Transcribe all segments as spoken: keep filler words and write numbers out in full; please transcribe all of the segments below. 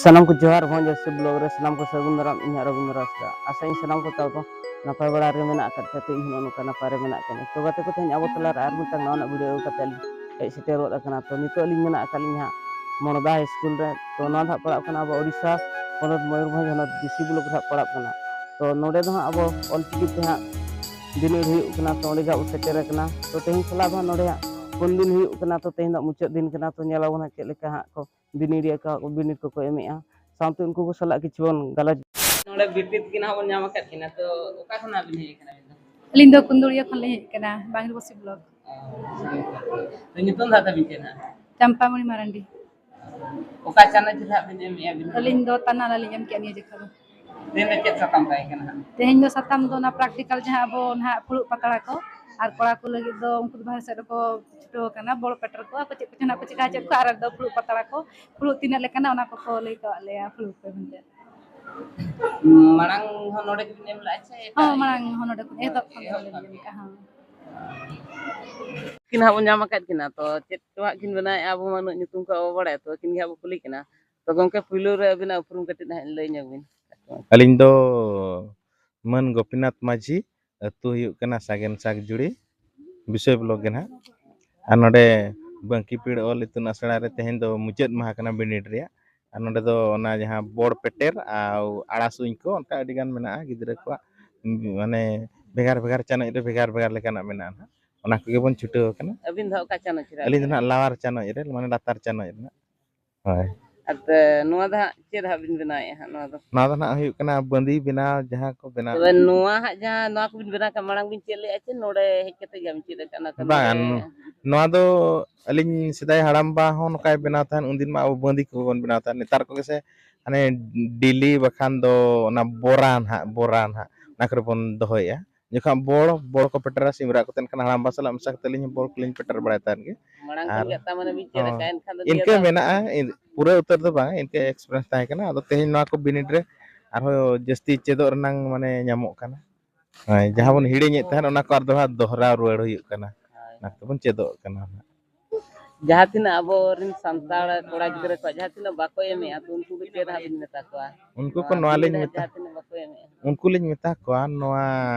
ᱥᱟᱱᱟᱢ ᱠᱚ ᱡᱚᱦᱟᱨ, ᱵᱷᱚᱸᱡᱽ ᱮᱥ ᱵᱞᱚᱜ ᱨᱮ ᱥᱟᱱᱟᱢ ᱠᱚ ᱥᱟᱹᱜᱩᱱ ᱫᱟᱨᱟᱢ᱾ ᱤᱧ ᱦᱟᱸᱜ ᱨᱚᱵᱤᱱᱫᱨᱚ ᱦᱟᱸᱥᱫᱟ᱾ ᱟᱥᱟᱭᱟᱹᱧ ᱥᱟᱱᱟᱢ ᱠᱚ ᱛᱟᱵᱚ ᱱᱟᱯᱟᱭ ᱵᱟᱲᱟ ᱨᱮ ᱢᱮᱱᱟᱜ ᱟᱠᱟᱫ ᱯᱮᱭᱟ, ᱛᱚ ᱤᱧ ᱦᱚᱸ ᱱᱚᱜᱼᱚ ᱱᱚᱝᱠᱟ ᱱᱟᱯᱟᱭ ᱨᱮ ᱢᱮᱱᱟᱜ ᱟᱠᱟᱫᱤᱧᱟ᱾ ᱛᱚ ᱜᱟᱛᱮ ᱠᱚ, ᱛᱮᱦᱮᱧ ᱟᱵᱚ ᱛᱟᱞᱟ ᱨᱮ ᱟᱨ ᱢᱤᱫᱴᱟᱝ ᱱᱟᱣᱟᱱᱟᱜ ᱵᱷᱤᱰᱤᱭᱳ ᱟᱹᱜᱩ ᱠᱟᱛᱮ ᱦᱮᱡ ᱥᱮᱴᱮᱨ ᱜᱚᱫ ᱟᱠᱟᱱᱟ᱾ ᱛᱚ ᱱᱤᱛᱚᱜ ᱟᱹᱞᱤᱧ ᱢᱮᱱᱟᱜ ᱟᱠᱟᱫ ᱞᱤᱧᱟ ᱦᱟᱸᱜ ᱢᱚᱲᱫᱟ ᱦᱟᱭ ᱥᱠᱩᱞ ᱨᱮ᱾ ᱛᱚ ᱱᱚᱣᱟ ᱫᱚ ᱦᱟᱸᱜ ᱯᱟᱲᱟᱜ ᱠᱟᱱᱟ ᱟᱵᱚ ᱳᱰᱤᱥᱟ ᱯᱚᱱᱚᱛ ᱢᱚᱭᱩᱨᱵᱷᱚᱸᱡᱽ ᱦᱚᱱᱚᱛ ᱰᱤ ᱥᱤ ᱵᱞᱚᱠ ᱨᱮ ᱦᱟᱸᱜ ᱯᱟᱲᱟᱜ ᱠᱟᱱᱟ᱾ ᱛᱚ ᱱᱚᱰᱮ ᱫᱚ ᱦᱟᱸᱜ ᱟᱵᱚ ᱚᱞ ᱪᱤᱠᱤ ᱛᱮ ᱦᱟᱸᱜ ᱵᱤᱱᱤᱰ ᱦᱩᱭᱩᱜ ᱠᱟᱱᱟ᱾ ᱛᱚ ᱚᱸᱰᱮ ᱜᱮ ᱦᱟᱸᱜ ᱵᱚ ᱥᱮᱴᱮᱨ ᱟᱠᱟᱱᱟ᱾ ᱛᱚ ᱛᱮᱦᱮᱧ ᱠᱷᱚᱱᱟᱜ ᱫᱚ ᱦᱟᱸᱜ ᱱᱚᱰᱮ ᱦᱟᱸᱜ ᱯᱩᱱ ᱫᱤᱱ ᱦᱩᱭᱩᱜ ᱠᱟᱱᱟ᱾ ᱛᱚ ᱛᱮᱦᱮᱧ ᱫᱚ ᱦᱟᱸᱜ ᱢᱩᱪᱟᱹᱫ ᱫᱤᱱ ᱠᱟᱱᱟ᱾ ᱛᱚ ᱧᱮᱞ ᱟᱵᱚᱱ ᱦᱟᱸᱜ ᱪᱮᱫ ᱞᱮᱠᱟ ᱦᱟᱸᱜ ᱠᱚ ᱵᱤᱱᱤᱰ ᱨᱮᱭᱟᱜ ᱠᱚ, ᱵᱤᱱᱤᱰ ᱠᱚᱠᱚ ᱮᱢᱮᱜᱼᱟ, ᱥᱟᱶᱛᱮ ᱩᱱᱠᱩ ᱠᱚ ᱥᱟᱞᱟᱜ ᱠᱤᱪᱷᱩ ᱵᱚᱱ ᱜᱟᱞᱚᱪ᱾ ᱱᱚᱰᱮ ᱵᱤᱯᱤ ᱛᱟᱹᱠᱤᱱ ᱦᱟᱸᱜ ᱵᱚᱱ ᱧᱟᱢ ᱟᱠᱟᱫ ᱠᱤᱱᱟ, ᱛᱚ ᱚᱠᱟ ᱠᱷᱚᱱᱟᱜ ᱵᱤᱱ ᱦᱮᱡ ᱟᱠᱟᱱᱟ ᱟᱹᱵᱤᱱ ᱫᱚ? ᱟᱹᱞᱤᱧ ᱫᱚ ᱠᱩᱱᱫᱩᱲᱤᱭᱟᱹ ᱠᱷᱚᱱ ᱞᱤᱧ ᱦᱮᱡ ᱟᱠᱟᱱᱟ, ᱵᱟᱝᱨᱤᱯᱚᱥᱤ ᱵᱞᱚᱠ᱾ ᱚ, ᱛᱚ ᱧᱩᱛᱩᱢ ᱫᱚ ᱛᱟᱹᱵᱤᱱ ᱪᱮᱫ ᱦᱟᱸᱜ? ᱪᱟᱢᱯᱟᱢᱚᱬᱤ ᱢᱟᱨᱟᱱᱰᱤ᱾ ᱚᱠᱟ ᱪᱟᱱᱟᱪ ᱨᱮ ᱦᱟᱸᱜ ᱵᱤᱱ ᱮᱢᱮᱜᱼᱟ ᱵᱤᱱ? ᱟᱹᱞᱤᱧ ᱫᱚ ᱛᱟᱱᱟᱞᱟ ᱞᱤᱧ ᱮᱢ ᱠᱮᱜᱼᱟ ᱱᱤᱭᱟᱹ ᱡᱚᱠᱷᱟ ᱫᱚ᱾ ᱛᱮᱦᱮᱧ ᱫᱚ ᱪᱮᱫ ᱥᱟᱛᱟᱢ ᱛᱟᱦᱮᱸ ᱠᱟᱱᱟ ᱦᱟᱸᱜ? ᱛᱮᱦᱮᱧ ᱫᱚ ᱥᱟᱛᱟᱢ ᱫᱚ ᱚᱱᱟ ᱯᱨᱮᱠᱴᱤᱠᱟᱞ ᱡᱟᱦᱟᱸ ᱟᱵᱚ ᱱᱟᱦᱟᱜ ᱯᱷᱩᱲᱩᱜ ᱯᱟᱛᱲᱟ ᱠᱚ, ᱟᱨ ᱠᱚᱲᱟ ᱠᱚ ᱞᱟᱹᱜᱤᱫ ᱫᱚ ᱩᱱᱠᱩ ᱫᱚ ᱵᱟᱦᱨᱮ ᱥᱮᱫ ᱨᱮᱠᱚ ᱪᱷᱩᱴᱟᱹᱣ ᱟᱠᱟᱱᱟ, ᱵᱚᱞ ᱯᱮᱴᱮᱨ ᱠᱚ, ᱟᱠᱚ ᱪᱮᱫ ᱠᱚᱪᱚ ᱱᱟᱦᱟᱜ ᱠᱚ ᱪᱮᱠᱟ ᱦᱚᱪᱚᱭᱮᱫ ᱠᱚᱣᱟ, ᱟᱨ ᱟᱞᱮ ᱫᱚ ᱯᱷᱩᱲᱩᱜ ᱯᱟᱛᱲᱟ ᱠᱚ, ᱯᱷᱩᱲᱩᱜ ᱛᱤᱱᱟᱹᱜ ᱞᱮᱠᱟᱱᱟ ᱚᱱᱟ ᱠᱚᱠᱚ ᱞᱟᱹᱭ ᱠᱟᱜ ᱞᱮᱭᱟ, ᱯᱷᱩᱲᱩᱜ ᱯᱮ ᱢᱮᱱᱛᱮ᱾ ᱢᱟᱲᱟᱝ ᱦᱚᱸ ᱱᱚᱰᱮ ᱜᱮᱵᱤᱱ ᱮᱢ ᱞᱮᱫᱼᱟ ᱥᱮ ᱮᱴᱟᱜ ᱦᱚᱸ, ᱨᱮ? ᱢᱟᱲᱟᱝ ᱦᱚᱸ ᱱᱚᱰᱮ ᱠᱷᱚᱱ ᱮᱦᱚᱵ ᱠᱷᱚᱱ ᱮᱦᱚᱵ ᱱᱚᱰᱮ ᱠᱷᱚᱱ ᱞᱤᱧ ᱮᱢ ᱜᱮ᱾ ᱠᱟᱜᱼᱟ, ᱦᱚᱸ᱾ ᱩᱱᱠᱤᱱ ᱦᱟᱸᱜ ᱵᱚᱱ ᱧᱟᱢ ᱟᱠᱟᱫ ᱠᱤᱱᱟ, ᱛᱚ ᱪᱮᱫ ᱠᱚ ᱦᱟᱸᱜ ᱠᱤᱱ ᱵᱮᱱᱟᱣᱮᱫᱼᱟ, ᱟᱵᱚ ᱢᱟ ᱩᱱᱟᱹᱜ ᱧᱩᱛᱩᱢ ᱠᱚ ᱵᱟᱵᱚ ᱵᱟᱲᱟᱭᱟ, ᱛᱚ ᱟᱹᱠᱤᱱ ᱜᱮ ᱦᱟᱸᱜ ᱵᱚ ᱠᱩᱞᱤ ᱠᱤᱱᱟ᱾ ᱛᱚ ᱜᱚᱢᱠᱮ, ᱯᱩᱭᱞᱩ ᱨᱮ ᱟᱹᱵᱤᱱᱟᱜ ᱩᱯᱨᱩᱢ ᱠᱟᱹᱴᱤᱡ ᱦᱟᱸᱜ ᱞᱟᱹᱭ ᱧᱚᱜ ᱵᱤᱱ᱾ ᱟᱹᱞᱤᱧ ᱫᱚ ᱢᱟᱹᱱ ᱜᱳᱯᱤᱱᱟᱛᱷ ᱢᱟᱹᱡᱷᱤ, ᱟᱹᱛᱩ ᱦᱩᱭᱩᱜ ᱠᱟᱱᱟ ᱥᱟᱜᱮᱱ ᱥᱟᱠᱡᱩᱲᱤ, ᱵᱤᱥᱚᱭ ᱵᱞᱚᱠ ᱜᱮ ᱱᱟᱦᱟᱜ᱾ ᱟᱨ ᱱᱚᱰᱮ ᱵᱟᱝᱠᱤᱯᱤᱲ ᱚᱞ ᱤᱛᱩᱱ ᱟᱥᱲᱟ ᱨᱮ ᱛᱮᱦᱮᱧ ᱫᱚ ᱢᱩᱪᱟᱹᱫ ᱢᱟᱦᱟ ᱠᱟᱱᱟ ᱵᱤᱱᱤᱰ ᱨᱮᱭᱟᱜ᱾ ᱟᱨ ᱱᱚᱰᱮ ᱫᱚ ᱚᱱᱟ ᱡᱟᱦᱟᱸ ᱵᱚᱲ ᱯᱮᱴᱮᱨ ᱟᱨ ᱟᱲᱟ ᱥᱩᱧ ᱠᱚ ᱚᱱᱠᱟ ᱟᱹᱰᱤ ᱜᱟᱱ ᱢᱮᱱᱟᱜᱼᱟ, ᱜᱤᱫᱽᱨᱟᱹ ᱠᱚᱣᱟᱜ, ᱢᱟᱱᱮ, ᱵᱷᱮᱜᱟᱨ ᱵᱷᱮᱜᱟᱨ ᱪᱟᱱᱚᱪ ᱨᱮ ᱵᱷᱮᱜᱟᱨ ᱵᱷᱮᱜᱟᱨ ᱞᱮᱠᱟᱱᱟᱜ ᱢᱮᱱᱟᱜᱼᱟ ᱱᱟᱦᱟᱜ᱾ ᱚᱱᱟ ᱠᱚᱜᱮ ᱵᱚᱱ ᱪᱷᱩᱴᱟᱹᱣ ᱟᱠᱟᱱᱟ᱾ ᱟᱹᱵᱤᱱ ᱫᱚ ᱚᱠᱟ ᱪᱟᱱᱚᱪ ᱨᱮ? ᱟᱹᱞᱤᱧ ᱫᱚ ᱱᱟᱦᱟᱜ ᱞᱟᱣᱟᱨ ᱪᱟᱱᱚᱪ ᱨᱮ, ᱢᱟᱱᱮ ᱞᱟᱛᱟᱨ ᱪᱟᱱᱚᱪ ᱨᱮᱱᱟᱜ᱾ ᱦᱳᱭ᱾ ᱟᱨ ᱛᱮ, ᱱᱚᱣᱟ ᱫᱚ ᱦᱟᱸᱜ ᱪᱮᱫ ᱦᱟᱸᱜ ᱵᱤᱱ ᱵᱮᱱᱟᱣᱮᱫᱼᱟ ᱦᱟᱸᱜ ᱱᱚᱣᱟ ᱫᱚ? ᱱᱚᱣᱟ ᱫᱚ ᱱᱟᱦᱟᱜ ᱦᱩᱭᱩᱜ ᱠᱟᱱᱟ ᱵᱟᱸᱫᱤ ᱵᱮᱱᱟᱣ, ᱡᱟᱦᱟᱸ ᱠᱚ ᱵᱮᱱᱟᱣ᱾ ᱛᱚᱵᱮ ᱱᱚᱣᱟ ᱦᱟᱸᱜ ᱡᱟᱦᱟᱸ ᱱᱚᱣᱟ ᱠᱚᱵᱤᱱ ᱵᱮᱱᱟᱣ ᱠᱟᱜ, ᱢᱟᱲᱟᱝ ᱵᱤᱱ ᱪᱮᱫ ᱞᱮᱫᱼᱟ ᱪᱮ ᱱᱚᱰᱮ ᱦᱮᱡ ᱠᱟᱛᱮ ᱜᱮ ᱵᱤᱱ ᱪᱮᱫ ᱟᱠᱟᱫᱼᱟ? ᱚᱱᱟ ᱠᱚ ᱵᱟᱝ, ᱱᱚᱰᱮ? ᱱᱚᱣᱟ ᱫᱚ ᱟᱹᱞᱤᱧ ᱥᱮᱫᱟᱭ ᱦᱟᱲᱟᱢ ᱵᱟ ᱦᱚᱸ ᱱᱚᱝᱠᱟᱭ ᱵᱮᱱᱟᱣ ᱛᱟᱦᱮᱸᱱ, ᱩᱱᱫᱤᱱ ᱢᱟ ᱟᱵᱚ ᱵᱟᱸᱫᱤ ᱠᱚᱵᱚᱱ ᱵᱮᱱᱟᱣ ᱛᱟᱦᱮᱸᱱ, ᱱᱮᱛᱟᱨ ᱠᱚᱜᱮ ᱥᱮ ᱦᱟᱱᱮ ᱰᱤᱞᱤ ᱵᱟᱠᱷᱟᱱ ᱫᱚ ᱚᱱᱟ ᱵᱚᱨᱟ ᱱᱟᱦᱟᱜ, ᱵᱚᱨᱟ ᱱᱟᱦᱟᱜ, ᱚᱱᱟ ᱠᱚᱨᱮ ᱵᱚᱱ ᱫᱚᱦᱚᱭᱮᱜᱼᱟ᱾ ᱡᱚᱠᱷᱚᱱ ᱵᱚᱲ, ᱵᱚᱲ ᱠᱚ ᱯᱮᱴᱮᱨᱟ ᱥᱤᱢ ᱨᱟᱜ ᱠᱚᱛᱮ, ᱮᱱᱠᱷᱟᱱ ᱦᱟᱲᱟᱢ ᱵᱟ ᱥᱟᱞᱟᱜ ᱢᱮᱥᱟ ᱠᱟᱛᱮ ᱟᱹᱞᱤᱧ ᱦᱚᱸ ᱵᱚᱲ ᱠᱚᱞᱤᱧ ᱯᱮᱴᱮᱨ ᱵᱟᱲᱟᱭ ᱛᱟᱦᱮᱸᱫ ᱜᱮ᱾ ᱢᱟᱲᱟᱝ ᱟᱨ ᱠᱷᱚᱱ ᱜᱮ ᱛᱟ ᱢᱟᱱᱮ ᱵᱤᱱ ᱪᱮᱫ ᱦᱚᱸ, ᱟᱠᱟᱫᱼᱟ, ᱮᱱᱠᱷᱟᱱ ᱫᱚ ᱱᱤᱭᱟᱹ ᱤᱱᱠᱟᱹ ᱫᱚ ᱢᱮᱱᱟᱜᱼᱟ, ᱤᱱ-, ᱯᱩᱨᱟᱹ ᱩᱛᱟᱹᱨ ᱫᱚ ᱵᱟᱝ, ᱤᱱᱠᱟᱹ ᱮᱠᱥᱯᱨᱤᱭᱮᱱᱥ ᱛᱟᱦᱮᱸ ᱠᱟᱱᱟ᱾ ᱟᱫᱚ ᱛᱮᱦᱮᱧ ᱱᱚᱣᱟ ᱠᱚ ᱵᱤᱱᱤᱰ ᱨᱮ ᱟᱨᱦᱚᱸ ᱡᱟᱹᱥᱛᱤ ᱪᱮᱫᱚᱜ ᱨᱮᱱᱟᱝ ᱢᱟᱱᱮ ᱧᱟᱢᱚᱜ ᱠᱟᱱᱟ᱾ ᱦᱳᱭ, ᱡᱟᱦᱟᱸ ᱵᱚᱱ ᱦᱤᱲᱤᱧᱮᱫ ᱛᱟᱦᱮᱸᱫ, ᱚᱱᱟ ᱠᱚ ᱟᱨ ᱫᱚᱦᱲᱟ ᱫᱚᱦᱨᱟᱣ ᱨᱩᱣᱟᱹᱲ ᱦᱩᱭᱩᱜ ᱠᱟᱱᱟ᱾ ᱦᱳᱭ᱾ ᱚᱱᱟ ᱠᱚᱛᱮ ᱵᱚᱱ ᱪᱮᱫᱚᱜ ᱠᱟᱱᱟ ᱱᱟᱦᱟᱜ᱾ ᱡᱟᱦᱟᱸ ᱛᱤᱱᱟᱹᱜ ᱟᱵᱚᱨᱮᱱ ᱥᱟᱱᱛᱟᱲ ᱠᱚᱲᱟ ᱜᱤᱫᱽᱨᱟᱹ ᱠᱚ ᱡᱟᱦᱟᱸ ᱛᱤᱱᱟᱹᱜ ᱵᱟᱠᱚ ᱮᱢᱮᱜᱼᱟ, ᱛᱚ ᱩᱱᱠᱩ ᱠᱚ ᱪᱮᱫ ᱦᱟᱸᱜ ᱵᱤᱱ ᱢᱮᱛᱟ ᱠᱚᱣᱟ? ᱩᱱᱠᱩ ᱠᱚ ᱱᱚᱣᱟ ᱞᱤᱧ ᱢᱮᱛᱟ, ᱡᱟᱦᱟᱸ ᱛᱤᱱᱟᱹᱜ ᱵᱟᱠᱚ ᱮᱢᱮᱜᱼᱟ᱾ ᱩᱱᱠᱩ ᱞᱤᱧ ᱢᱮᱛᱟ ᱠᱚᱣᱟ, ᱱᱚᱣᱟ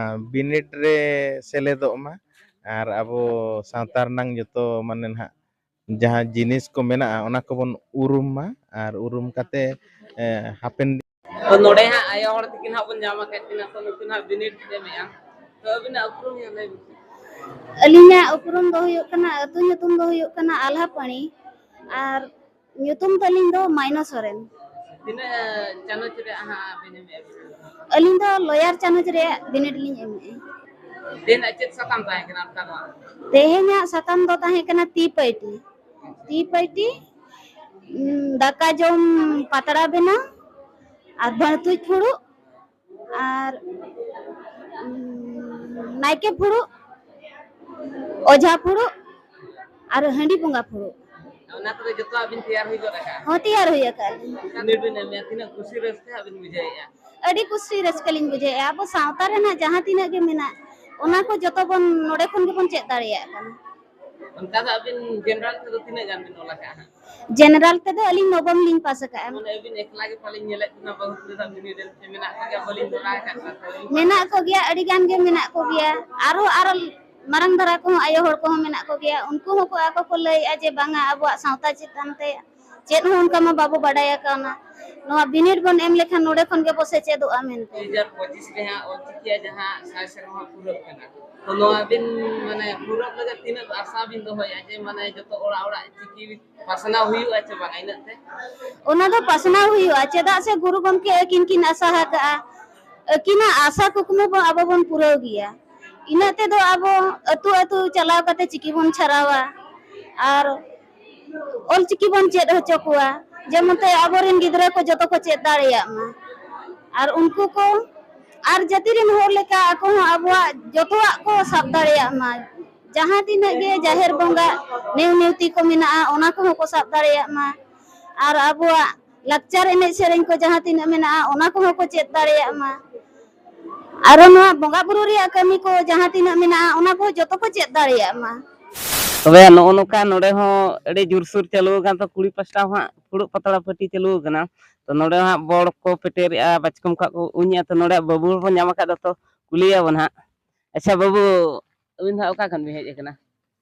ᱵᱤᱱᱤᱰ ᱨᱮ ᱥᱮᱞᱮᱫᱚᱜ ᱢᱟ ᱟᱨ ᱟᱵᱚ ᱥᱟᱶᱛᱟ ᱨᱮᱱᱟᱝ ᱡᱚᱛᱚ ᱢᱟᱱᱮ ᱱᱟᱦᱟᱜ ᱡᱟᱦᱟᱸ ᱡᱤᱱᱤᱥ ᱠᱚ ᱢᱮᱱᱟᱜᱼᱟ, ᱚᱱᱟ ᱠᱚᱵᱚᱱ ᱩᱨᱩᱢ ᱢᱟ ᱟᱨ ᱩᱨᱩᱢ ᱠᱟᱛᱮ, ᱮ, ᱦᱟᱯᱮᱱ ᱫᱤᱱ᱾ ᱛᱚ ᱱᱚᱰᱮ ᱦᱟᱸᱜ ᱟᱭᱳ ᱦᱚᱲ ᱛᱟᱹᱠᱤᱱ ᱦᱟᱸᱜ ᱵᱚᱱ ᱧᱟᱢ ᱟᱠᱟᱫ ᱠᱤᱱᱟ, ᱛᱚ ᱱᱩᱠᱤᱱ ᱦᱟᱸᱜ ᱵᱤᱱᱤᱰ ᱠᱤᱱ ᱮᱢᱮᱜᱼᱟ᱾ ᱛᱚ ᱟᱹᱵᱤᱱᱟᱜ ᱩᱯᱨᱩᱢ ᱦᱟᱸᱜ ᱞᱟᱹᱭ ᱵᱤᱱ᱾ ᱟᱹᱞᱤᱧᱟᱜ ᱩᱯᱨᱩᱢ ᱫᱚ ᱦᱩᱭᱩᱜ ᱠᱟᱱᱟ, ᱟᱹᱛᱩ ᱧᱩᱛᱩᱢ ᱫᱚ ᱦᱩᱭᱩᱜ ᱠᱟᱱᱟ ᱟᱞᱦᱟᱯᱟᱹᱲᱤ ᱟᱨ ᱧᱩᱛᱩᱢ ᱛᱟᱹᱞᱤᱧ ᱫᱚ ᱢᱟᱭᱱᱟ ᱥᱚᱨᱮᱱ᱾ ᱛᱤᱱᱟᱹᱜ ᱪᱟᱱᱟᱪ ᱨᱮᱭᱟᱜ ᱦᱟᱸᱜ ᱵᱤᱱ ᱮᱢᱮᱜᱼᱟ? ᱟᱹᱞᱤᱧ ᱫᱚ ᱞᱚᱭᱟᱨ ᱪᱟᱱᱟᱪ ᱨᱮᱭᱟᱜ ᱵᱤᱱᱤᱰ ᱞᱤᱧ ᱮᱢᱮᱜᱼᱟ᱾ ᱛᱮᱦᱮᱧᱟᱜ ᱪᱮᱫ ᱥᱟᱛᱟᱢ ᱛᱟᱦᱮᱸ ᱠᱟᱱᱟ ᱚᱱᱠᱟ ᱫᱚ? ᱛᱮᱦᱮᱧᱟᱜ ᱥᱟᱛᱟᱢ ᱫᱚ ᱛᱟᱦᱮᱸ ᱠᱟᱱᱟ ᱛᱤ ᱯᱟᱹᱭᱴᱤ᱾ ᱛᱤ ᱯᱟᱹᱭᱴᱤ, ᱩᱸ, ᱫᱟᱠᱟ ᱡᱚᱢ ᱯᱟᱛᱲᱟ ᱵᱮᱱᱟᱣ ᱟᱨ ᱵᱟᱹᱲᱛᱩᱡ ᱯᱷᱩᱲᱩᱜ ᱟᱨ, ᱩᱸ, ᱱᱟᱭᱠᱮ ᱯᱷᱩᱲᱩᱜ, ᱚᱡᱷᱟ ᱯᱷᱩᱲᱩᱜ ᱟᱨ ᱦᱟᱺᱰᱤ ᱵᱚᱸᱜᱟ ᱯᱷᱩᱲᱩᱜ᱾ ᱚᱱᱟ ᱠᱚᱫᱚ ᱡᱚᱛᱚᱣᱟᱜ ᱵᱤᱱ ᱛᱮᱭᱟᱨ ᱦᱩᱭ ᱜᱚᱫ ᱟᱠᱟᱫᱼᱟ? ᱦᱚᱸ, ᱛᱮᱭᱟᱨ ᱦᱩᱭ ᱟᱠᱟᱫ ᱞᱤᱧ᱾ ᱛᱤᱱᱟᱹᱜ ᱵᱤᱱ ᱮᱢᱮᱜᱼᱟ? ᱛᱤᱱᱟᱹᱜ ᱠᱩᱥᱤ ᱨᱟᱹᱥᱠᱟᱹ ᱦᱟᱸᱜ ᱵᱤᱱ ᱵᱩᱡᱷᱟᱹᱣᱮᱫᱼᱟ? ᱟᱹᱰᱤ ᱠᱩᱥᱤ ᱨᱟᱹᱥᱠᱟᱹ ᱞᱤᱧ ᱵᱩᱡᱷᱟᱹᱣᱮᱫᱼᱟ᱾ ᱟᱵᱚ ᱥᱟᱶᱛᱟ ᱨᱮᱱᱟᱜ ᱡᱟᱦᱟᱸ ᱛᱤᱱᱟᱹᱜ ᱜᱮ ᱢᱮᱱᱟᱜ, ᱚᱱᱟ ᱠᱚ ᱡᱚᱛᱚ ᱵᱚᱱ ᱱᱚᱰᱮ ᱠᱷᱚᱱ ᱜᱮᱵᱚᱱ ᱪᱮᱫ ᱫᱟᱲᱮᱭᱟᱜ ᱠᱟᱱᱟ᱾ ᱚᱱᱠᱟ ᱫᱚ ᱟᱹᱵᱤᱱ ᱡᱮᱱᱟᱨᱟᱞ ᱛᱮᱫᱚ ᱛᱤᱱᱟᱹᱜ ᱜᱟᱱ ᱵᱤᱱ ᱚᱞ ᱟᱠᱟᱫᱼᱟ ᱦᱟᱸᱜ? ᱡᱮᱱᱟᱨᱟᱞ ᱛᱮᱫᱚ ᱟᱹᱞᱤᱧ ᱱᱚᱵᱚᱢ ᱞᱤᱧ ᱯᱟᱥ ᱟᱠᱟᱫᱼᱟ᱾ ᱢᱟᱱᱮ ᱟᱹᱵᱤᱱ ᱮᱠᱞᱟ ᱜᱮ ᱯᱟᱞᱮᱧ ᱧᱮᱞᱮᱫ ᱵᱤᱱᱟ, ᱵᱟᱹᱦᱩ ᱠᱩᱲᱤ ᱫᱚ ᱵᱤᱱᱤᱰ ᱮᱢ ᱪᱮ ᱢᱮᱱᱟᱜ ᱠᱚᱜᱮᱭᱟ, ᱵᱟᱹᱞᱤᱧ ᱫᱚᱨᱟ ᱟᱠᱟᱫ ᱠᱚᱣᱟ ᱛᱚ᱾ ᱢᱮᱱᱟᱜ ᱠᱚᱜᱮᱭᱟ, ᱟᱹᱰᱤ ᱜᱟᱱ ᱜᱮ ᱢᱮᱱᱟᱜ ᱠᱚᱜᱮᱭᱟ᱾ ᱟᱨᱦᱚᱸ, ᱟᱨᱦᱚᱸ ᱢᱟᱨᱟᱝ ᱫᱷᱟᱨᱟ ᱠᱚᱦᱚᱸ ᱟᱭᱳ ᱦᱚᱲ ᱠᱚᱦᱚᱸ ᱢᱮᱱᱟᱜ ᱠᱚᱜᱮᱭᱟ᱾ ᱩᱱᱠᱩ ᱦᱚᱸᱠᱚ ᱟᱠᱚ ᱠᱚ ᱞᱟᱹᱭᱮᱫᱼᱟ ᱡᱮ ᱵᱟᱝᱟ, ᱟᱵᱚᱣᱟᱜ ᱥᱟᱶᱛᱟ ᱪᱮᱛᱟᱱ ᱛᱮ ᱪᱮᱫ ᱦᱚᱸ ᱚᱱᱠᱟ ᱢᱟ ᱵᱟᱵᱚ ᱵᱟᱰᱟᱭ ᱟᱠᱟᱣᱱᱟ᱾ ᱱᱚᱣᱟ ᱵᱤᱱᱤᱰ ᱵᱚᱱ ᱮᱢ ᱞᱮᱠᱷᱟᱱ ᱱᱚᱰᱮ ᱠᱷᱚᱱ ᱜᱮᱵᱚ ᱥᱮᱪᱮᱫᱚᱜᱼᱟ ᱢᱮᱱᱛᱮ᱾ ᱫᱩ ᱦᱟᱡᱟᱨ ᱯᱚᱸᱪᱤᱥ ᱨᱮ ᱦᱟᱸᱜ ᱚᱞᱪᱤᱠᱤᱭᱟᱜ ᱡᱟᱦᱟᱸ ᱥᱟᱭ ᱥᱮᱨᱢᱟ ᱯᱩᱨᱟᱹᱜ ᱠᱟᱱᱟ, ᱛᱚ ᱱᱚᱣᱟ ᱵᱤᱱ ᱢᱟᱱᱮ ᱯᱩᱨᱟᱹᱜ ᱞᱟᱹᱜᱤᱫ ᱛᱤᱱᱟᱹᱜ ᱟᱥᱟ ᱵᱤᱱ ᱫᱚᱦᱚᱭᱟ ᱡᱮ ᱢᱟᱱᱮ ᱡᱚᱛᱚ ᱚᱲᱟᱜ ᱚᱲᱟᱜ ᱪᱤᱠᱤ ᱯᱟᱥᱱᱟᱣ ᱦᱩᱭᱩᱜᱼᱟ ᱪᱮ ᱵᱟᱝᱟ ᱤᱱᱟᱹᱜ ᱛᱮ? ᱚᱱᱟ ᱫᱚ ᱯᱟᱥᱱᱟᱣ ᱦᱩᱭᱩᱜᱼᱟ, ᱪᱮᱫᱟᱜ ᱥᱮ ᱜᱩᱨᱩ ᱜᱚᱢᱠᱮ ᱟᱹᱠᱤᱱ ᱠᱤᱱ ᱟᱥᱟ ᱟᱠᱟᱜᱼᱟ᱾ ᱟᱹᱠᱤᱱᱟᱜ ᱟᱥᱟ ᱠᱩᱠᱢᱩ ᱵᱚ ᱟᱵᱚ ᱵᱚᱱ ᱯᱩᱨᱟᱹᱣ ᱜᱮᱭᱟ᱾ ᱤᱱᱟᱹᱜ ᱛᱮᱫᱚ ᱟᱵᱚ ᱟᱹᱛᱩ ᱟᱹᱛᱩ ᱪᱟᱞᱟᱣ ᱠᱟᱛᱮ ᱪᱤᱠᱤ ᱵᱚᱱ ᱪᱷᱟᱨᱟᱣᱟ ᱟᱨ ᱚᱞᱪᱤᱠᱤ ᱵᱚᱱ ᱪᱮᱫ ᱦᱚᱪᱚ ᱠᱚᱣᱟ, ᱡᱮᱢᱚᱱ ᱛᱮ ᱟᱵᱚᱨᱮᱱ ᱜᱤᱫᱽᱨᱟᱹ ᱠᱚ ᱡᱚᱛᱚ ᱠᱚ ᱪᱮᱫ ᱫᱟᱲᱮᱭᱟᱜ ᱢᱟ᱾ ᱟᱨ ᱩᱱᱠᱩ ᱠᱚ ᱟᱨ ᱡᱟᱹᱛᱤ ᱨᱮᱱ ᱦᱚᱲ ᱞᱮᱠᱟ ᱟᱠᱚ ᱦᱚᱸ ᱟᱵᱚᱣᱟᱜ ᱡᱚᱛᱚᱣᱟᱜ ᱠᱚ ᱥᱟᱵ ᱫᱟᱲᱮᱭᱟᱜ ᱢᱟ᱾ ᱡᱟᱦᱟᱸ ᱛᱤᱱᱟᱹᱜ ᱜᱮ ᱡᱟᱦᱮᱨ ᱵᱚᱸᱜᱟ ᱱᱮᱣ ᱱᱮᱣᱛᱤ ᱠᱚ ᱢᱮᱱᱟᱜᱼᱟ, ᱚᱱᱟ ᱠᱚᱦᱚᱸ ᱠᱚ ᱥᱟᱵ ᱫᱟᱲᱮᱭᱟᱜ ᱢᱟ᱾ ᱟᱨ ᱟᱵᱚᱣᱟᱜ ᱞᱟᱠᱪᱟᱨ ᱮᱱᱮᱡ ᱥᱮᱨᱮᱧ ᱠᱚ ᱡᱟᱦᱟᱸ ᱛᱤᱱᱟᱹᱜ ᱢᱮᱱᱟᱜᱼᱟ, ᱚᱱᱟ ᱠᱚᱦᱚᱸ ᱠᱚ ᱪᱮᱫ ᱫᱟᱲᱮᱭᱟᱜ ᱢᱟ᱾ ᱟᱨᱚ ᱱᱚᱣᱟ ᱵᱚᱸᱜᱟ ᱵᱩᱨᱩ ᱨᱮᱭᱟᱜ ᱠᱟᱹᱢᱤ ᱠᱚ ᱡᱟᱦᱟᱸ ᱛᱤᱱᱟᱹᱜ ᱢᱮᱱᱟᱜᱼᱟ, ᱚᱱᱟ ᱠᱚ ᱡᱚᱛᱚ ᱠᱚ ᱪᱮᱫ ᱫᱟᱲᱮᱭᱟᱜ ᱢᱟ᱾ ᱛᱚᱵᱮ ᱱᱚᱜᱼᱚ ᱱᱚᱝᱠᱟ ᱱᱚᱰᱮ ᱦᱚᱸ ᱟᱹᱰᱤ ᱡᱳᱨᱥᱳᱨ ᱪᱟᱹᱞᱩ ᱟᱠᱟᱱ, ᱛᱚ ᱠᱩᱲᱤ ᱯᱟᱥᱴᱟ ᱦᱚᱸ ᱦᱟᱸᱜ ᱯᱷᱩᱲᱩᱜ ᱯᱟᱛᱲᱟ ᱯᱟᱹᱴᱤ ᱪᱟᱹᱞᱩ ᱟᱠᱟᱱᱟ᱾ ᱛᱚ ᱱᱚᱰᱮ ᱦᱚᱸ ᱦᱟᱸᱜ ᱵᱚᱲ ᱠᱚ ᱯᱮᱴᱮᱨᱮᱜᱼᱟ, ᱵᱟᱪᱠᱚᱢ ᱠᱚ ᱦᱟᱸᱜ ᱠᱚ ᱩᱧᱮᱜᱼᱟ᱾ ᱛᱚ ᱱᱚᱰᱮ ᱵᱟᱹᱵᱩ ᱦᱚᱲ ᱵᱚᱱ ᱧᱟᱢ ᱟᱠᱟᱫ ᱫᱚ, ᱛᱚ ᱠᱩᱞᱤᱭᱮᱭᱟ ᱵᱚᱱ ᱦᱟᱸᱜ᱾ ᱟᱪᱪᱷᱟ ᱵᱟᱹᱵᱩ, ᱟᱹᱵᱤᱱ ᱫᱚ ᱦᱟᱸᱜ ᱚᱠᱟ ᱠᱷᱚᱱ ᱵᱤᱱ ᱦᱮᱡ ᱟᱠᱟᱱᱟ?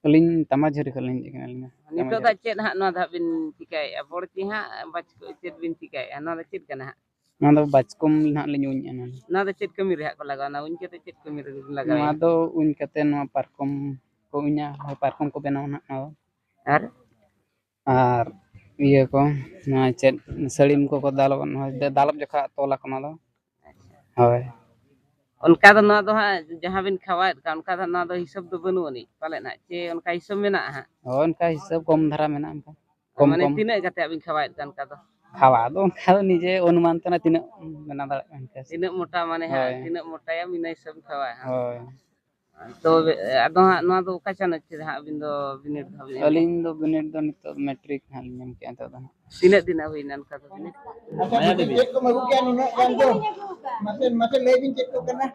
ᱟᱹᱞᱤᱧ ᱛᱟᱢᱟᱡᱷᱟᱹᱨᱤ ᱠᱷᱚᱱ ᱞᱤᱧ ᱦᱮᱡ ᱟᱠᱟᱱᱟ, ᱟᱹᱞᱤᱧ ᱫᱚ᱾ ᱱᱤᱛᱚᱜ ᱫᱚ ᱛᱟᱢᱟᱡᱷᱟᱹᱨᱤ᱾ ᱪᱮᱫ ᱦᱟᱸᱜ ᱱᱚᱣᱟ ᱫᱚ ᱦᱟᱸᱜ ᱵᱤᱱ ᱪᱤᱠᱟᱹᱭᱮᱫᱼᱟ? ᱵᱚᱲ ᱪᱮ ᱦᱟᱸᱜ ᱵᱟᱪᱠᱚᱢ ᱪᱮᱫ ᱵᱤᱱ ᱪᱤᱠᱟᱹᱭᱮᱫᱼᱟ? ᱱᱚᱣᱟ ᱫᱚ ᱪᱮᱫ ᱠᱟᱱᱟ ᱦᱟᱸᱜ? ᱱᱚᱣᱟ ᱫᱚ ᱵᱟᱪᱠᱚᱢ ᱱᱟᱦᱟᱜ ᱞᱤᱧ ᱩᱧᱮᱜᱼᱟ ᱱᱚᱣᱟ ᱫᱚ᱾ ᱱᱚᱣᱟ ᱫᱚ ᱪᱮᱫ ᱠᱟᱹᱢᱤ ᱨᱮ ᱦᱟᱸᱜ ᱠᱚ ᱞᱟᱜᱟᱣᱟ? ᱱᱚᱣᱟ ᱩᱧ ᱠᱟᱛᱮ ᱪᱮᱫ ᱠᱟᱹᱢᱤ ᱨᱮ ᱵᱤᱱ ᱞᱟᱜᱟᱣᱟ? ᱱᱚᱣᱟ ᱫᱚ ᱩᱧ ᱠᱟᱛᱮ ᱱᱚᱣᱟ ᱯᱟᱨᱠᱚᱢ ᱠᱚ ᱩᱧᱟ, ᱦᱳᱭ, ᱯᱟᱨᱠᱚᱢ ᱠᱚ ᱵᱮᱱᱟᱣᱟ ᱱᱟᱦᱟᱜ ᱱᱚᱣᱟ ᱫᱚ᱾ ᱟᱨ? ᱟᱨ ᱤᱭᱟᱹ ᱠᱚ, ᱱᱚᱣᱟ ᱪᱮᱫ, ᱥᱟᱹᱲᱤᱢ ᱠᱚᱠᱚ ᱫᱟᱞᱚᱵ, ᱱᱚᱣᱟ ᱫᱟᱞᱚᱵ ᱡᱚᱠᱷᱟ ᱛᱚᱞ ᱟᱠᱚ ᱱᱚᱣᱟ ᱫᱚ᱾ ᱦᱳᱭ᱾ ᱚᱱᱠᱟ ᱫᱚ ᱱᱚᱣᱟ ᱫᱚ ᱦᱟᱸᱜ ᱡᱟᱦᱟᱸ ᱵᱤᱱ ᱠᱷᱟᱣᱟᱭᱮᱫ ᱠᱟᱱ, ᱚᱱᱠᱟ ᱫᱚ ᱱᱚᱣᱟ ᱫᱚ ᱦᱤᱥᱟᱹᱵ ᱫᱚ ᱵᱟᱹᱱᱩᱜ ᱟᱹᱱᱤᱡ ᱯᱟᱞᱮᱫ ᱦᱟᱸᱜ, ᱪᱮ ᱚᱱᱠᱟ ᱦᱤᱥᱟᱹᱵ ᱢᱮᱱᱟᱜᱼᱟ ᱦᱟᱸᱜ? ᱦᱳᱭ, ᱚᱱᱠᱟ ᱦᱤᱥᱟᱹᱵ ᱠᱚᱢ ᱫᱷᱟᱨᱟ ᱢᱮᱱᱟᱜᱼᱟ ᱚᱱᱠᱟ᱾ ᱠᱚᱢ, ᱢᱟᱱᱮ ᱠᱚᱢ᱾ ᱛᱤᱱᱟᱹᱜ ᱠᱟᱛᱮ ᱟᱵᱤᱱ ᱠᱷᱟᱣᱟᱭᱮᱫ ᱠᱟᱱ ᱚᱱᱠᱟ ᱫᱚ? ᱠᱷᱟᱣᱟ ᱫᱚ ᱚᱱᱠᱟ ᱫᱚ ᱱᱤᱡᱮ ᱚᱱᱩᱢᱟᱱ ᱛᱮ ᱛᱤᱱᱟᱹᱜ ᱵᱮᱱᱟᱣ ᱫᱟᱲᱮᱭᱟᱜ ᱠᱟᱱᱟ ᱤᱱᱠᱟᱹ᱾ ᱛᱤᱱᱟᱹᱜ ᱢᱚᱴᱟ ᱢᱟᱱᱮ ᱦᱟᱸᱜ, ᱦᱳᱭ᱾ ᱛᱤᱱᱟᱹᱜ ᱢᱚᱴᱟᱭᱟ ᱤᱱᱟᱹ ᱦᱤᱥᱟᱹᱵ ᱠᱷᱟᱣᱟᱭᱟ ᱦᱟᱸᱜ᱾ ᱦᱳᱭ᱾ ᱛᱚ, ᱟᱫᱚ ᱦᱟᱸᱜ ᱱᱚᱣᱟ ᱫᱚ ᱚᱠᱟ ᱪᱟᱱᱟᱪ ᱨᱮ ᱦᱟᱸᱜ ᱟᱹᱵᱤᱱ ᱫᱚ ᱵᱤᱱᱤᱰ ᱫᱚ ᱦᱟᱸᱜ ᱵᱤᱱ ᱮᱢᱟ? ᱟᱹᱞᱤᱧ ᱫᱚ ᱵᱤᱱᱤᱰ ᱫᱚ ᱱᱤᱛᱚᱜ ᱢᱮᱴᱨᱤᱠ ᱦᱟᱸᱜ ᱞᱤᱧ ᱮᱢ ᱠᱮᱜᱼᱟ ᱱᱤᱛᱚᱜ ᱫᱚ ᱦᱟᱸᱜ᱾ ᱛᱤᱱᱟᱹᱜ ᱫᱤᱱ ᱦᱩᱭᱱᱟ ᱚᱱᱠᱟ ᱫᱚ ᱵᱤᱱᱤᱰ? ᱟᱪᱪᱷᱟ, ᱢᱟᱭᱟ ᱫᱮᱵᱤ᱾ ᱪᱮᱫ ᱠᱚᱢ ᱟᱹᱜᱩ ᱠᱮᱜᱼᱟ ᱱᱩᱱᱟᱹᱜ ᱜᱟᱱ ᱫᱚ? ᱢᱟᱥᱮ, ᱢᱟᱥᱮ ᱞᱟᱹᱭ ᱵᱤᱱ ᱪᱮᱫ ᱠᱚ ᱠᱟᱱᱟ?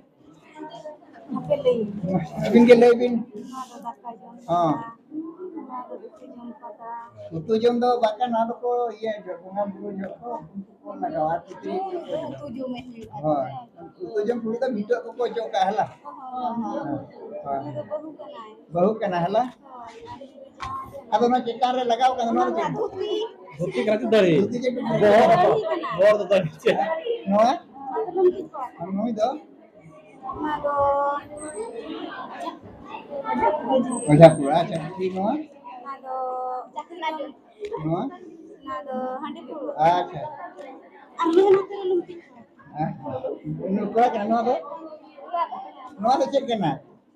ᱦᱟᱯᱮ ᱞᱟᱹᱭ᱾ ᱟᱹᱵᱤᱱ ᱜᱮ ᱞᱟᱹᱭ ᱵᱤᱱ᱾ ᱱᱚᱣᱟ ᱫᱚ ᱫᱟᱠᱟ ᱡᱚᱢ ᱦᱚᱸ᱾ ᱯᱟᱛᱲᱟ᱾ ᱱᱚᱣᱟ ᱫᱚ ᱩᱛᱩ ᱡᱚᱢ ᱯᱟᱛᱲᱟ᱾ ᱩᱛᱩ ᱡᱚᱢ ᱫᱚ ᱵᱟᱝ ᱠᱟᱱᱟ, ᱱᱚᱣᱟ ᱫᱚᱠᱚ ᱤᱭᱟᱹ ᱡᱚ-, ᱵᱚᱸᱜᱟ ᱵᱩᱨᱩ ᱡᱚᱦᱚᱜ ᱠᱚ ᱩᱱᱠᱩ ᱠᱚ ᱞᱟᱜᱟᱣᱟ, ᱛᱤᱛᱨᱤ ᱠᱚ᱾ ᱩᱛᱩ ᱡᱚᱢᱮ ᱦᱩᱭᱩᱜᱼᱟ᱾ ᱦᱳᱭ᱾ ᱩᱛᱩ ᱡᱚᱢ ᱠᱩᱲᱤ ᱫᱚ ᱵᱷᱤᱴᱟᱹᱜ ᱠᱚᱠᱚ ᱚᱪᱚᱜ ᱠᱟᱜᱼᱟ, ᱦᱮᱞᱟ? ᱦᱳᱭ, ᱦᱳᱭ᱾ ᱦᱳᱭ᱾ ᱩᱱᱤ ᱫᱚ ᱵᱟᱹᱦᱩ ᱠᱟᱱᱟᱭ᱾ ᱵᱟᱹᱦᱩ ᱠᱟᱱᱟ, ᱦᱮᱞᱟ? ᱦᱳᱭ, ᱟᱨ ᱩᱱᱤ ᱫᱚ ᱡᱟᱶᱟᱭ ᱠᱟᱱᱟᱭ᱾ ᱟᱫᱚ ᱚᱱᱟ ᱪᱮᱛᱟᱱ ᱨᱮ ᱞᱟᱜᱟᱣ ᱠᱟᱱᱟ, ᱱᱚᱣᱟ ᱫᱚ ᱪᱮᱫ? ᱫᱷᱩᱛᱤ᱾ ᱫᱷᱩᱛᱤ ᱠᱟᱱᱟ ᱪᱮ ᱫᱟᱹᱲᱦᱤ? ᱫᱷᱩᱛᱤ ᱪᱮᱫ ᱯᱮ ᱢᱮᱛᱟᱜᱼᱟ? ᱵᱚᱦᱚᱜ, ᱵᱚᱦᱚᱜ ᱫᱚ ᱫᱟᱹᱲᱦᱤ ᱪᱮ? ᱱᱚᱣᱟ? ᱱᱩᱭ ᱫᱚ? ᱚᱱᱟ ᱫᱚ ᱚᱡᱷᱟ ᱯᱷᱩᱲᱩᱜ, ᱟᱪᱪᱷᱟ, ᱴᱷᱤᱠ, ᱱᱚᱣᱟ? ᱚᱱᱟ ᱫᱚ ᱪᱟᱹᱠᱨᱤ ᱡᱚᱝ᱾ ᱱᱚᱣᱟ? ᱚᱱᱟ ᱫᱚ ᱦᱟᱺᱰᱤ ᱯᱷᱩᱲᱩᱜ᱾ ᱟᱪᱪᱷᱟ᱾ ᱟᱨ ᱢᱮᱦᱱᱚᱛ ᱨᱮ ᱞᱩᱢᱛᱤ᱾ ᱦᱮᱸ? ᱱᱚᱣᱟ ᱠᱟᱱᱟ, ᱱᱚᱣᱟ ᱫᱚ? ᱱᱚᱣᱟ ᱫᱚ ᱪᱮᱫ ᱠᱟᱱᱟ?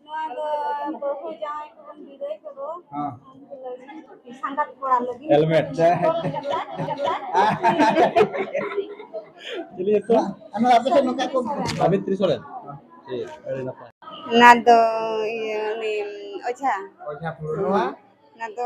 ᱱᱚᱣᱟ ᱫᱚ ᱵᱟᱹᱦᱩ ᱡᱟᱶᱟᱭ ᱠᱚᱵᱚᱱ ᱵᱤᱫᱟᱹᱭ ᱠᱚᱫᱚ᱾ ᱦᱚᱸ᱾ ᱩᱱᱠᱩ ᱞᱟᱹᱜᱤᱫ, ᱥᱟᱸᱜᱟᱛ ᱠᱚᱲᱟ ᱞᱟᱹᱜᱤᱫ᱾ ᱦᱮᱞᱢᱮᱴ᱾ ᱪᱮᱫ ᱧᱩᱛᱩᱢ? ᱱᱚᱣᱟ, ᱱᱚᱣᱟ ᱟᱯᱮ ᱥᱮᱫ ᱱᱚᱝᱠᱟ ᱠᱚ ᱥᱟᱵᱤᱛᱨᱤ ᱥᱚᱨᱮᱱ᱾ ᱴᱷᱤᱠ, ᱟᱹᱰᱤ ᱱᱟᱯᱟᱭ᱾ ᱚᱱᱟ ᱫᱚ ᱤᱭᱟᱹ, ᱩᱱᱤ ᱚᱡᱷᱟ᱾ ᱚᱡᱷᱟ ᱯᱷᱩᱲᱩᱜ᱾ ᱱᱚᱣᱟ? ᱚᱱᱟ ᱫᱚ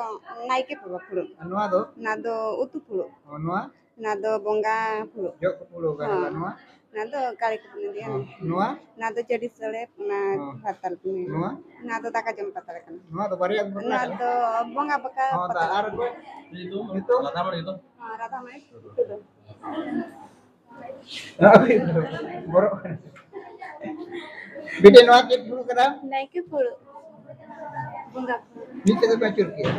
ᱱᱟᱭᱠᱮ ᱵᱟᱵᱟ ᱯᱷᱩᱲᱩᱜ᱾ ᱟᱨ ᱱᱚᱣᱟ ᱫᱚ? ᱚᱱᱟ ᱫᱚ ᱩᱛᱩ ᱯᱷᱩᱲᱩᱜ᱾ ᱚ, ᱱᱚᱣᱟ? ᱚᱱᱟ ᱫᱚ ᱵᱚᱸᱜᱟ ᱯᱷᱩᱲᱩᱜ᱾ ᱡᱚᱜ ᱠᱚ ᱯᱷᱩᱲᱩᱜ ᱠᱟᱱᱟ᱾ ᱦᱚᱸ᱾ ᱱᱚᱣᱟ? ᱚᱱᱟ ᱫᱚ ᱠᱟᱹᱞᱤ ᱠᱚ ᱯᱩᱱᱟᱹᱭ ᱫᱤᱭᱟ᱾ ᱦᱚᱸ, ᱱᱚᱣᱟ? ᱚᱱᱟ ᱫᱚ ᱪᱟᱹᱰᱤ ᱥᱟᱲᱮ, ᱚᱱᱟ ᱦᱚᱸ᱾ ᱯᱟᱛᱟᱞ ᱯᱩᱱᱟᱹᱭ᱾ ᱱᱚᱣᱟ? ᱚᱱᱟ ᱫᱚ ᱫᱟᱠᱟ ᱡᱚᱢ ᱯᱟᱛᱲᱟ ᱠᱟᱱᱟ᱾ ᱱᱚᱣᱟ ᱫᱚ ᱵᱟᱨᱭᱟ ᱜᱮ ᱯᱟᱛᱲᱟ ᱚᱱᱟ ᱠᱟᱱᱟ? ᱫᱚ ᱵᱚᱸᱜᱟ ᱵᱟᱠᱷᱨᱟ ᱦᱚᱸ, ᱯᱟᱛᱲᱟ᱾ ᱟᱨ ᱚᱠᱚᱭ? ᱧᱩᱛᱩᱢ? ᱧᱩᱛᱩᱢ? ᱨᱟᱫᱷᱟᱢᱚᱬᱤ ᱧᱩᱛᱩᱢ? ᱦᱚᱸ, ᱨᱟᱫᱷᱟᱢᱚᱬᱤ ᱴᱩᱰᱩ᱾ ᱵᱚᱨᱚᱜ ᱠᱟᱱᱟ᱾ ᱵᱤᱴᱤ, ᱱᱚᱣᱟ ᱪᱮᱫ ᱯᱷᱩᱲᱩᱜ ᱠᱟᱱᱟ? ᱱᱟᱭᱠᱮ ᱯᱷᱩᱲᱩᱜ᱾ ᱵᱚᱸᱜᱟ ᱯᱷᱩᱲᱩᱜ᱾ ᱢᱤᱫ ᱥᱮᱫ ᱮᱢ ᱟᱹᱪᱩᱨ ᱠᱮᱜᱼᱟ᱾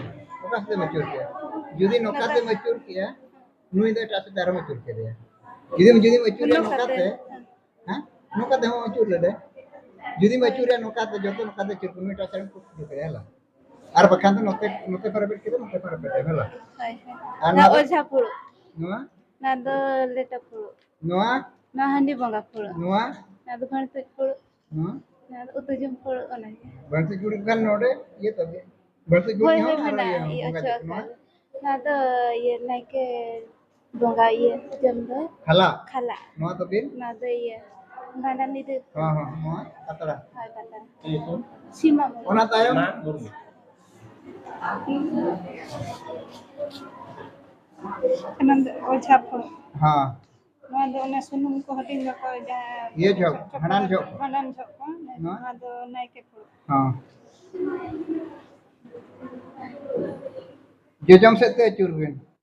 ᱚᱠᱟ ᱥᱮᱫ ᱮᱢ ᱟᱹᱪᱩᱨ ᱠᱮᱜᱼᱟ? ᱡᱩᱫᱤ ᱱᱚᱝᱠᱟ ᱱᱚᱝᱠᱟ᱾ ᱛᱮᱢ ᱟᱹᱪᱩᱨ ᱠᱮᱜᱼᱟ, ᱱᱩᱭ ᱫᱚ ᱮᱴᱟᱜ ᱥᱮᱫ ᱟᱨᱦᱚᱸ ᱟᱹᱪᱩᱨ ᱠᱮᱫᱮᱭᱟ᱾ ᱡᱩᱫᱤᱢ, ᱡᱩᱫᱤᱢ ᱟᱹᱪᱩᱨᱮᱭᱟ ᱱᱚᱝᱠᱟ ᱱᱚᱝᱠᱟ ᱛᱮ, ᱛᱮ, ᱦᱮᱸ? ᱱᱚᱝᱠᱟ ᱛᱮᱦᱚᱸ ᱟᱹᱪᱩᱨ ᱞᱮᱫᱟᱭ᱾ ᱡᱩᱫᱤᱢ ᱦᱳᱭ᱾ ᱟᱹᱪᱩᱨᱮᱭᱟ ᱱᱚᱝᱠᱟ ᱛᱮ, ᱡᱚᱛᱚ ᱱᱚᱝᱠᱟ ᱛᱮ ᱟᱹᱪᱩᱨ ᱠᱚ, ᱱᱩᱭ ᱮᱴᱟᱜ ᱥᱮᱫ ᱮᱢ ᱠᱩᱠ ᱠᱮᱫᱮᱭᱟ, ᱦᱮᱸ ᱞᱟ? ᱟᱨ ᱵᱟᱠᱷᱟᱱ ᱫᱚ ᱱᱚᱛᱮ, ᱱᱚᱛᱮ ᱠᱷᱚᱱ ᱨᱮᱵᱮᱫ ᱠᱮᱫᱟ, ᱱᱚᱛᱮ ᱠᱷᱚᱱ ᱨᱮᱵᱮᱫ ᱮᱢ, ᱦᱮᱸ ᱞᱟ? ᱦᱳᱭ, ᱦᱳᱭ᱾ ᱟᱨ ᱱᱚᱣᱟ ᱱᱚᱣᱟ ᱫᱚ? ᱚᱡᱷᱟ ᱯᱷᱩᱲᱩᱜ᱾ ᱱᱚᱣᱟ? ᱱᱚᱣᱟ ᱫᱚ ᱞᱮᱴᱚ ᱯᱷᱩᱲᱩᱜ᱾ ᱱᱚᱣᱟ? ᱱᱚᱣᱟ ᱦᱟᱺᱰᱤ ᱵᱚᱸᱜᱟ ᱯᱷᱩᱲᱩᱜ᱾ ᱱᱚᱣᱟ? ᱱᱚᱣᱟ ᱫᱚ ᱵᱷᱟᱹᱬᱛᱩᱡ ᱯᱷᱩᱲᱩᱜ᱾ ᱦᱮᱸ? ᱱᱚᱣᱟ ᱫᱚ ᱩᱛᱩ ᱡᱚᱢ ᱯᱷᱩᱲᱩᱜ, ᱚᱱᱟᱜᱮ᱾ ᱵᱟᱹᱲᱛᱤ ᱡᱩᱲᱩ ᱠᱷᱟᱱ ᱱᱚᱰᱮ ᱤᱭᱟᱹ ᱛᱟᱵᱮ᱾ ᱵᱟᱹᱲᱛᱤ ᱡᱩᱲᱩ ᱦᱳᱭ, ᱦᱚᱸ ᱦᱳᱭ, ᱟᱨ ᱢᱮᱱᱟᱜᱼᱟ, ᱤᱭᱟᱹ ᱤᱭᱟᱹ ᱵᱚᱸᱜᱟ ᱚᱪᱚᱜ ᱡᱚᱜ ᱟᱠᱟᱫ᱾ ᱱᱚᱣᱟ᱾ ᱱᱚᱣᱟ ᱫᱚ ᱤᱭᱟᱹ ᱱᱟᱭᱠᱮ ᱵᱚᱸᱜᱟ ᱤᱭᱟᱹ ᱡᱚᱢ ᱫᱚ᱾ ᱠᱷᱟᱞᱟ? ᱠᱷᱟᱞᱟ᱾ ᱱᱚᱣᱟ ᱫᱚ ᱵᱤᱱ? ᱱᱚᱣᱟ ᱫᱚ ᱤᱭᱟᱹ ᱵᱷᱟᱸᱰᱟᱱ ᱤᱫᱤ᱾ ᱦᱚᱸ, ᱦᱚᱸ, ᱱᱚᱣᱟ ᱯᱟᱛᱲᱟ᱾ ᱦᱳᱭ, ᱯᱟᱛᱲᱟ᱾ ᱪᱮᱫ ᱧᱩᱛᱩᱢ? ᱥᱤᱢᱟ ᱢᱩᱨᱢᱩ᱾ ᱚᱱᱟ ᱛᱟᱭᱚᱢ? ᱢᱟ ᱢᱩᱨᱢᱩ᱾ ᱚᱱᱟ ᱫᱚ ᱚᱡᱷᱟ ᱯᱷᱩᱲᱩᱜ᱾ ᱦᱚᱸ᱾ ᱱᱚᱣᱟ ᱫᱚ ᱚᱱᱟ ᱥᱩᱱᱩᱢ ᱠᱚ ᱦᱟᱹᱴᱤᱧ ᱫᱚᱠᱚ ᱡᱟᱦᱟᱸ ᱤᱭᱟᱹ ᱡᱚᱦᱚᱜ, ᱪᱚᱠᱞᱮᱴ ᱵᱷᱟᱸᱰᱟᱱ ᱡᱚᱦᱚᱜ ᱠᱚ᱾ ᱵᱷᱟᱸᱰᱟᱱ ᱡᱚᱦᱚᱜ ᱠᱚ᱾ ᱱᱚᱣᱟ? ᱱᱚᱣᱟ ᱫᱚ ᱱᱟᱭᱠᱮ ᱯᱷᱩᱲᱩᱜ᱾ ᱦᱚᱸ᱾ ᱡᱚᱡᱚᱢ ᱥᱮᱫ ᱛᱮ ᱟᱹᱪᱩᱨ ᱵᱤᱱ᱾